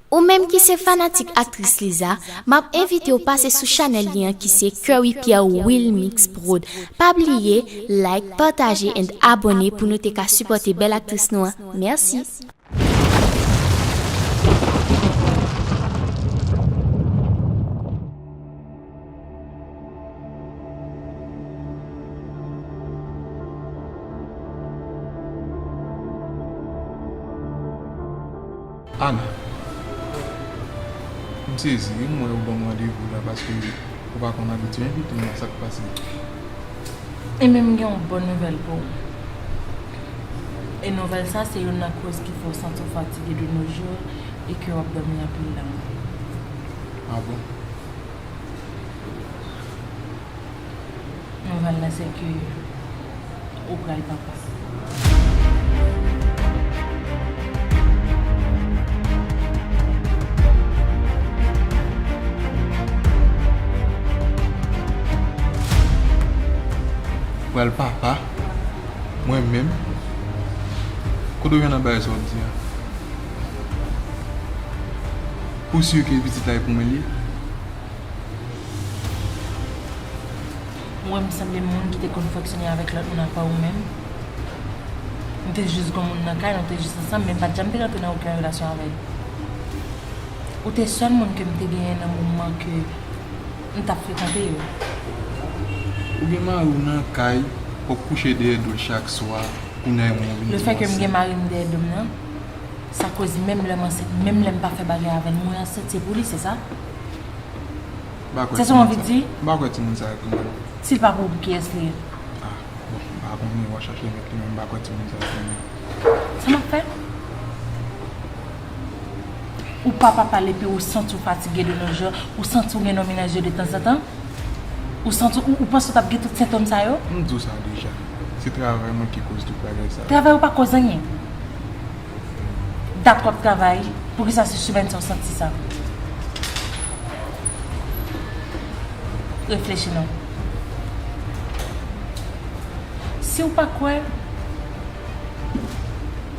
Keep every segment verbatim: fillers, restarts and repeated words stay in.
Ou menm ki se fanatik aktris Liza, m ap envite w pase sou chanèl li an ki se Curry Pierre Wilmix Prod. Pa bliye like, pataje and abòne pou nou te ka sipòte bèl aktris nou an. Mèsi. Ana, m sezi wi, m wè ou ban m randevou la paske ou pa konn abitye envite m nan, sa k pase? Ebyen, m gen yon bòn nouvèl pou ou. E nouvèl sa se youn nan koz ki fè w santi w fatige de nos jours e ke w ap dòmi anpil la. Ah bon? Nouvèl la se ke ou pral papa. Pral papa? Mwen menm? Kote w jwenn nan bagay sa w ap di a? Ou si ke pitit la e pou mwen l ye? Ou wè m sanble moun ki te konn fonksyone avèk lòt moun apa ou menm? M te jis gon moun nan kay, nou te jis ansanm, men m pa t janm te rantre nan okenn relasyon avè l. Ou te sèl moun ke m te genyen nan moman ke m t ap frekante yo. Ou gen mari w nan kay, w ap kouche dèyè do l chak swa, kounye a ou vin tou ansent. Lefètke m gen mari m dèyè do m nan, sa koz menm lè m ansent, menm lè m pa fè bagay avè l, mwen ansent, se pou li, se sa? M pa kwè timoun sa. Se sa w anvi di? M pa kwè timoun sa ap granmoun. Si l pa pou ou, pou kiyès li ye? Ah, bon, m pa konnen, w a chache met li, men m pa kwè timoun sa ap granmoun. Sa m ap fè? Ou pa papa epi ou santi w fatige de nos jours, ou santi w gen nan mennaj yo de tanzantan? Ou santi, ou, ou panse w t ap gen tout sentòm sa yo? M di w sa deja. Se travay mwen ki koz tout bagay sa. Travay ou pa koz anyen. Dat w ap travay, poukisa se semèn sa w santi sa? Reflechi non. Si w pa kwè,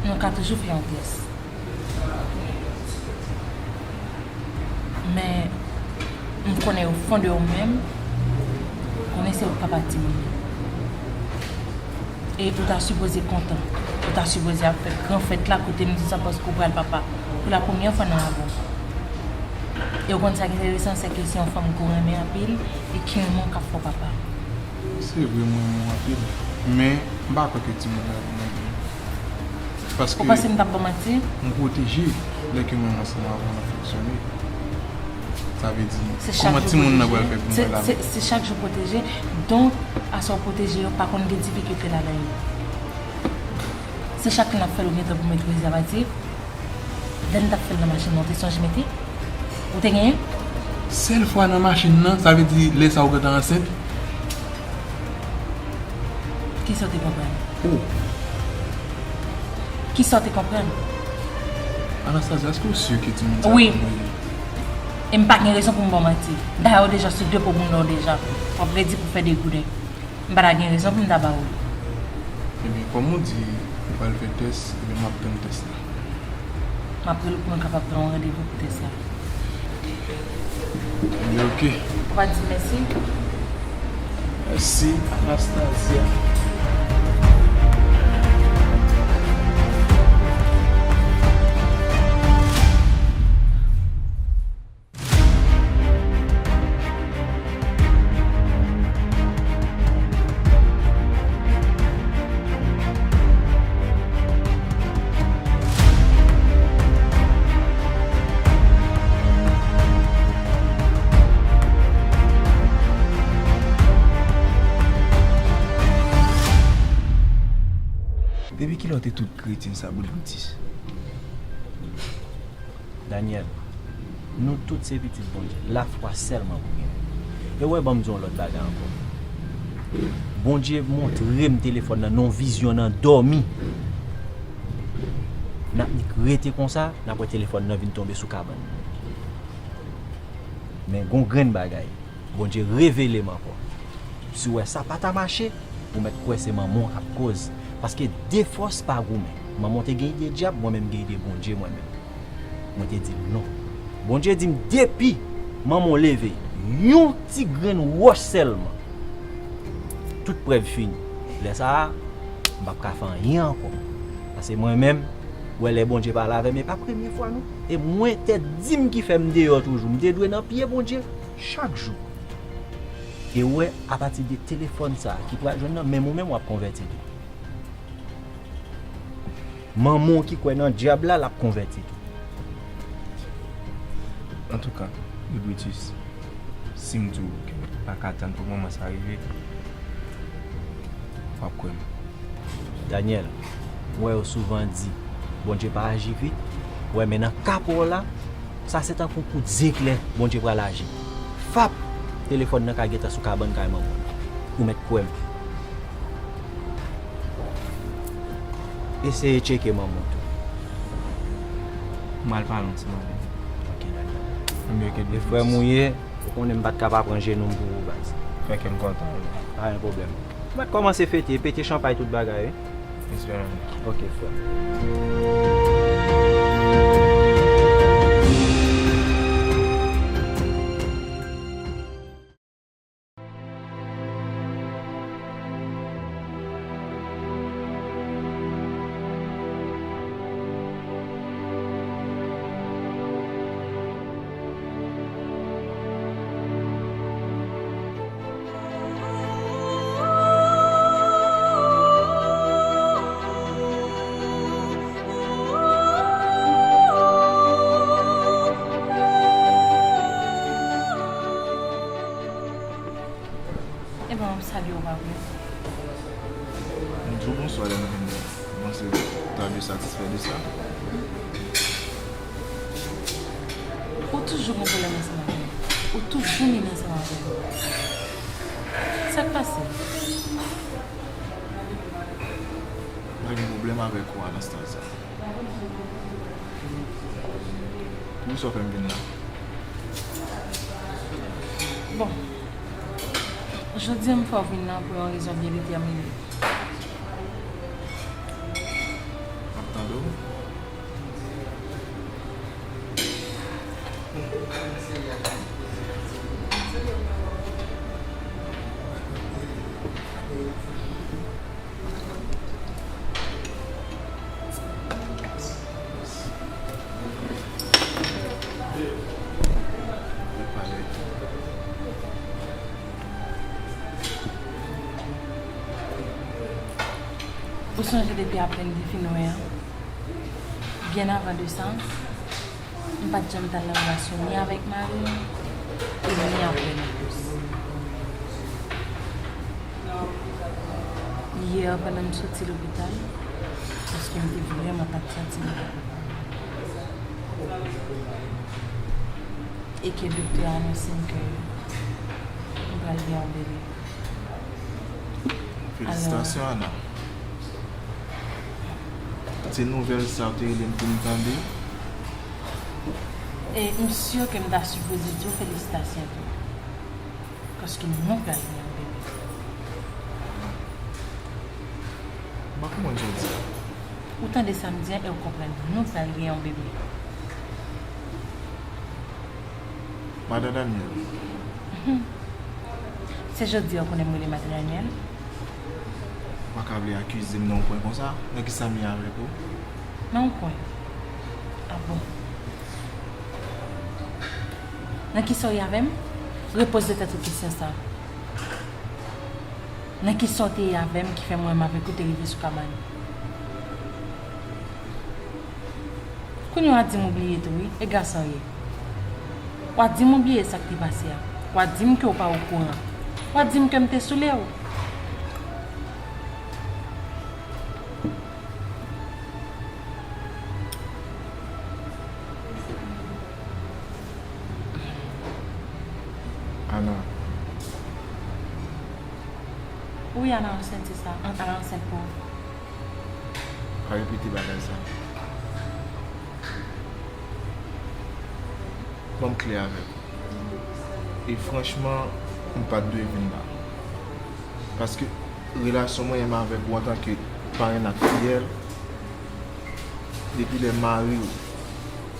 nou ka toujou fè yon tès. Men, m konnen o fon de ou menm, konnen se ou k papa timoun nan. E ou ta sipoze kontan. Ou ta sipoze ap fè gran fèt la kote m di sa paske ou pral papa. Pou la premyè fwa nan lavi w. E ou konn sa k enteresan, se ke se yon fanm ke w renmen anpil e ki renmen w k ap fè w papa. Se vre, mwen renmen w anpil, men m pa kwè ke timoun nan renmen w. Paske... Ou panse m t ap ba w manti? M pwoteje lè ke mwen ansanm avè w n ap fonksyone. Sa vle di, kòman timoun nan pral fè pou mwen la menm? Se chak jou pwoteje. Donk, aswè w pwoteje yo, pa konn gen difikilte ladan yo. Se chak lè n ap fè l, ou gen tan pou met prezèvatif. Lè n t ap fè l nan machin nan, ou te sonje mete? Ou te genyen? Sèl fwa nan machin nan, sa vle di lè sa ou gentan ansent? Kisa w te konprann? Oh. Kisa w te konprann? Anastasia, èske w si ke timoun sa ap anvoye? Wi. E m pa gen rezon pou m ba w manti. Dayè, w deja sou de po bounda w deja. W ap redi pou fè degouden. M pa ta gen rezon pou m ta ba w li. Ebyen, kòm ou di ou pral fè tès, ebyen, m ap tann tès la. M ap rele w pou nou kapab pran yon randevou pou tès la. Ebyen, oke. Ou pa di mèsi? Mèsi, Anastasia. Depi kilè w te tout kretyen sa bout boutis? Daniel, nou tout se pitit Bondye. Lafwa sèlman pou genyen. E w wè, ban m di w yon lòt bagay ankò. Bondye montre m telefòn nan, nan yon vizyon nan dòmi. N ap nik rete konsa, n ap wè telefòn nan vin tonbe sou kabann. Men gon grenn bagay. Bondye revele m ankò. Si w wè sa pa ta mache, ou mèt kwè se manman w k ap koz. Paske de fòs pa goumen. Manman w te gen ide dyab, mwen menm gen ide Bondye mwen menm. Mwen te di l non. Bondye di m, depi manman w leve yon ti grenn wòch sèlman, tout prèv fini. Lè sa a, m p ap ka fè anyen ankò. Paske mwen menm, w wè lè Bondye pale avè m, e pa premye fwa non. E mwen, tèt di m ki fè m deyò toujou. M te dwe nan pye Bondye chak jou. E w wè, apati de telefòn sa a ki pral jwenn nan men m, ou menm w ap konvèti tou. Manman w ki kwè nan dyab la, l ap konvèti tou. Antouka, Wi Brutus, si m di w ke m pa ka tann pou moman sa rive, w ap kwè m. Daniel, m wè yo souvan di, Bondye pa aji vit. W wè, men nan ka pa w la, sa se tankou kout zeklè, Bondye pral aji. Fap! Telefòn nan ka gentan sou kabann kay manman w. Ou mèt kwè m. Eseye tcheke manman w tou. M al pale ansanm avè l. Ok, dakò. Anben, ok, e frè m ou ye, ou konnen m pa t ka pa pran jenou m pou ou, baz. Fè kè m kontan, wi. Pa gen pwoblèm. M mèt kòmanse fete, pete chanpay, tout bagay, wi. Espere. Ok, frè. Ebyen, w ap salye w pa vre? M di w bonswa lè m vini. Mwen se ta byen satisfè de sa. Ou toujou gen pwoblèm ansanm avè m. Ou toujou mennen ansanm avè m. Sa k pase? Mwen gen pwoblèm avèk ou, Anastasia. Poukisa w fè m vin la? Bon, jodi a m fè w vin la pou yon rezon byen detèmine. M ap tande w. Ou sonje depi apèn li fin wè an? Byen avan de sa, m pa t janm t al nan relasyon ni avèk mari m, e ni avè l. Yè, pandan m soti lopital, paske m te vrèman pa t santi m byen, e ke doktè a anonse m ke m pral gen yon bebe. Felisitasyon, Ana. Se nouvèl sa w te rele m pou m tande? E m si ke m ta sipoze di w felisitasyon tou. Paske nou pral gen yon bebe. M pa konprann sa w di a. Ou tande sa m di a e w konprann. Nou pral gen yon bebe. Madan Daniel. Se jodi a w konnen m rele Madan Daniel? Ou pa ka vle akize m nan yon pwen konsa. Nan kisa m ye avèk ou? Nan yon pwen? A bon? Nan kisa w ye avè m? Repoze tèt ou kesyon sa. Nan kisa w te ye avè m ki fè mwen menm avèk ou te rive sou kabann? Kounye a w a di m ou bliye tou wi, e gason w ye. W a di m ou bliye sa k te pase a. W a di m ke w pa okouran. W a di m ke m te soule w. Ana. Wi, Ana ansent, se sa. Ana ansent pou ou. Pa repete bagay sa. Ban m klè avèk ou. E franchman, m pa t dwe vin la. Paske relasyon mwen menm avèk ou antanke parenn ak fiyèl, depi lè mari w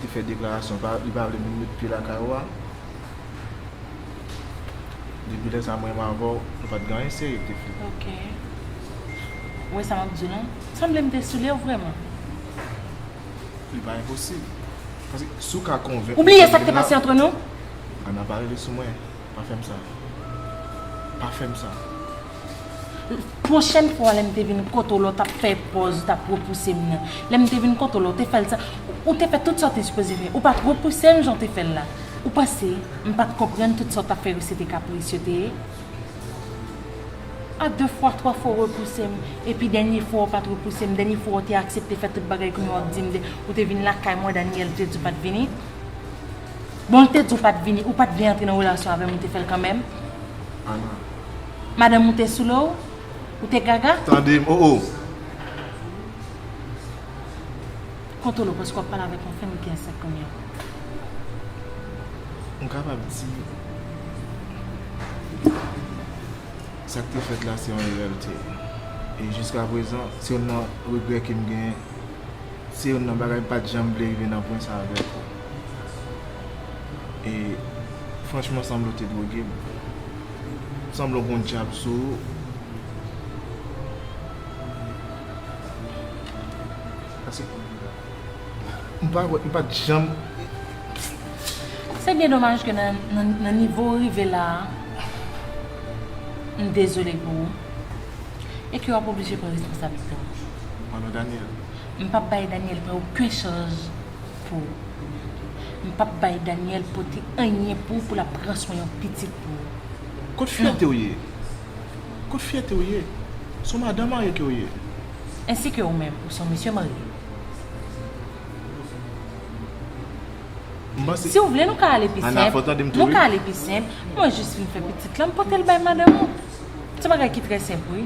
Te fè deklarasyon, pa, li pa vle vin met pye lakay ou a. Depi lè sa, mwen menm avè w, nou pa t gen anyen serye ki te fèt. Ok. Ou wè sa m ap di w lan? Sanble m te soule w vrèman. Li pa enposib. Paske si w ka konvenk mwen. Ou bliye sa k te pase antre nou? Ana, pa rele sou mwen. Pa fè m sa. Pa fè m sa. Pwochèn fwa lè m te vin kote w la, w t ap fè pòz, w t ap repouse m nan. Lè m te vin kote w la, w te fè l sa. Ou te fè tout sa w te sipoze fè. Ou pa t repouse m jan w te fè l la. Ou panse m pa t konprann tout sa w t ap fè yo se te kapris yo te ye? A de fwa, twa fwa w repouse m. Epi dènye fwa w pa t repouse m. Dènye fwa w te aksepte fè tout bagay kounye a w ap di m de, ou te vin lakay mwen, Daniel te di w pa t vini. Bon, l te di w pa t vini, ou pa t vle antre nan relasyon avè m, ou te fè l kanmenm. Ana. Madanm ou te soule w? Ou te gaga? Tande m, o, o. Kontwole w, paske w ap pale avèk yon fanm ki ansent kounye a. M kapab di, sa k te fèt la, se yon erè l te ye. E jiskaprezan, se youn nan regrè ke m genyen. Se youn nan bagay m pa t janm vle rive nan pwen sa avèk ou. E franchman, sanble w te dwoge m. Sanble w gen yon dyab sou ou. Paske m pa wè, m pa t janm. Se byen domaj ke nan, nan, nan nivo w rive la a, m dezole pou ou. E ke w ap oblije pran responsablite w. Mwen, non, Daniel. M p ap bay Daniel pran okenn chaj pou ou. M p ap bay Daniel pote anyen pou ou pou l ap pran swen yon pitit pou ou. Kot fyète w ye? Kot fyète w ye? Se yon madanm marye ke w ye. Ensi ke ou menm, ou se yon mesye marye. M panse. Si w vle, nou ka ale pi senp. Ana, fò tande m tou, wi. Nou ka ale pi senp. Mwen jis fin fè pitit la, m pote l bay madanm ou. Se bagay ki trè senp, wi.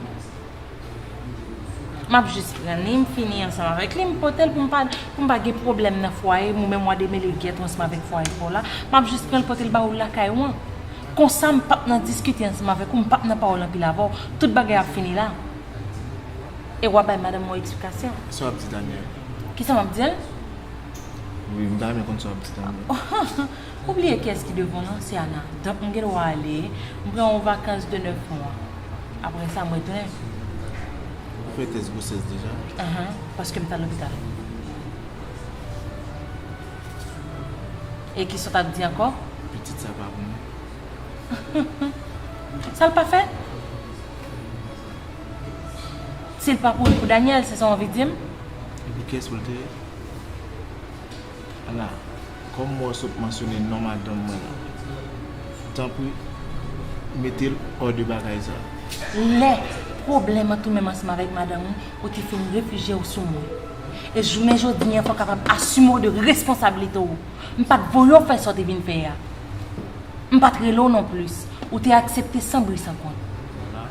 M ap jis pran li, m fini ansanm avèk li, m pote l pou m pa, pou m pa gen pwoblèm nan fwaye m, ou menm w a demele gèt ou ansanm avèk fwaye pa w la. M ap jis pran l pote l ba ou lakay ou an. Konsa, m p ap nan diskite ansanm avèk ou, m p ap nan pawòl anpil avè w. Tout bagay ap fini la. E w a bay madanm ou eksplikasyon. Sa w ap di Daniel? Kisa m ap di l? Wi, m ta renmen konn sa w ap di Daniel. Ou bliye kiyès ki devan w lan? Se Ana. Donk, m gen dwa ale, m pran yon vakans de nèf mwa. Apre sa, m retounen. Ou fè tès gwosès deja? Ahan, paske m t al lopital. E kisa w t ap di ankò? Pitit sa pa pou mwen. Sa l pa fè? Si l pa pou, pou Daniel, se sa w anvi di m? E pou kiyès pou l te ye? Ana, kòm mwen sot mansyone non madanm mwen lan, tanpri, mete l hors de bagay sa. Lè pwoblèm an tou menm ansanm avèk madanm ou, ou te fin refijye w sou mwen. E jounen jodi an, fò w kapab asime w de responsablite w. M pa t voye w fè sa w te vin fè a. M pa t rele w non plis. Ou te aksepte san bri san kont. Vwala.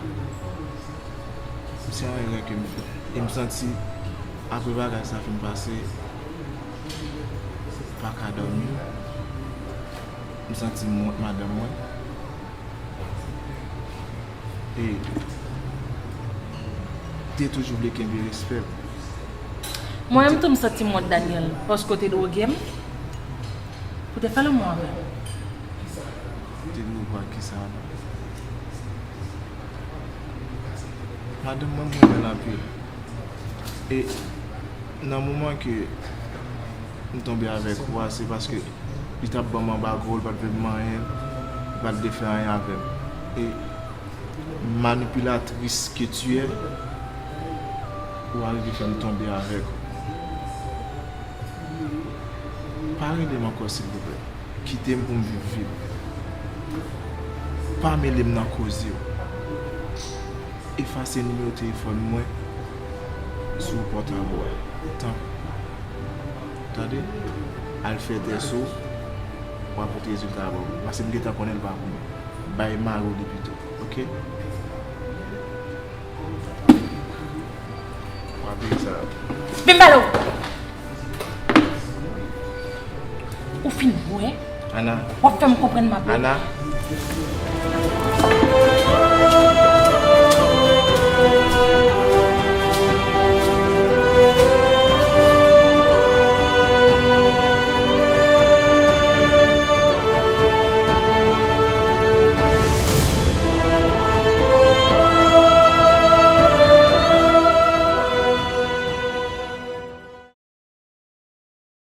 Se yon erè ke m fè. E m santi, apre bagay sa fin pase, m pa ka dòmi. M santi m wont madanm mwen. E te toujou vle kenbe respè l. Mwen menm tou, m santi m wont Daniel, paske w te dwoge m pou te fè lanmou avè m. Te dwe wè kisa la. Madanm mwen, m renmen l anpil. E nan moman ke m tonbe avèk ou a, se paske li t ap ban m anba gwo, li pa t vle m anyen, li pa t vle fè anyen avè m. E manipilatris ke tu es, ou arive fè m tonbe avèk ou. Pa rele m ankò, silvouplè. Kite m pou m viv vi m. Pa mele m nan koze w. Efase nimewo telefòn mwen sou pòtab ou a. Tanpri. Tande? Al fè tès ou, w a pote rezilta a ban mwen. Paske m gentan konnen l pa pou mwen. Bay mari w li pito. Oke? W a peye sa. Vin pale w! Ou fin bwè? Ana. W ap fè m konprann m ap bwè. Ana.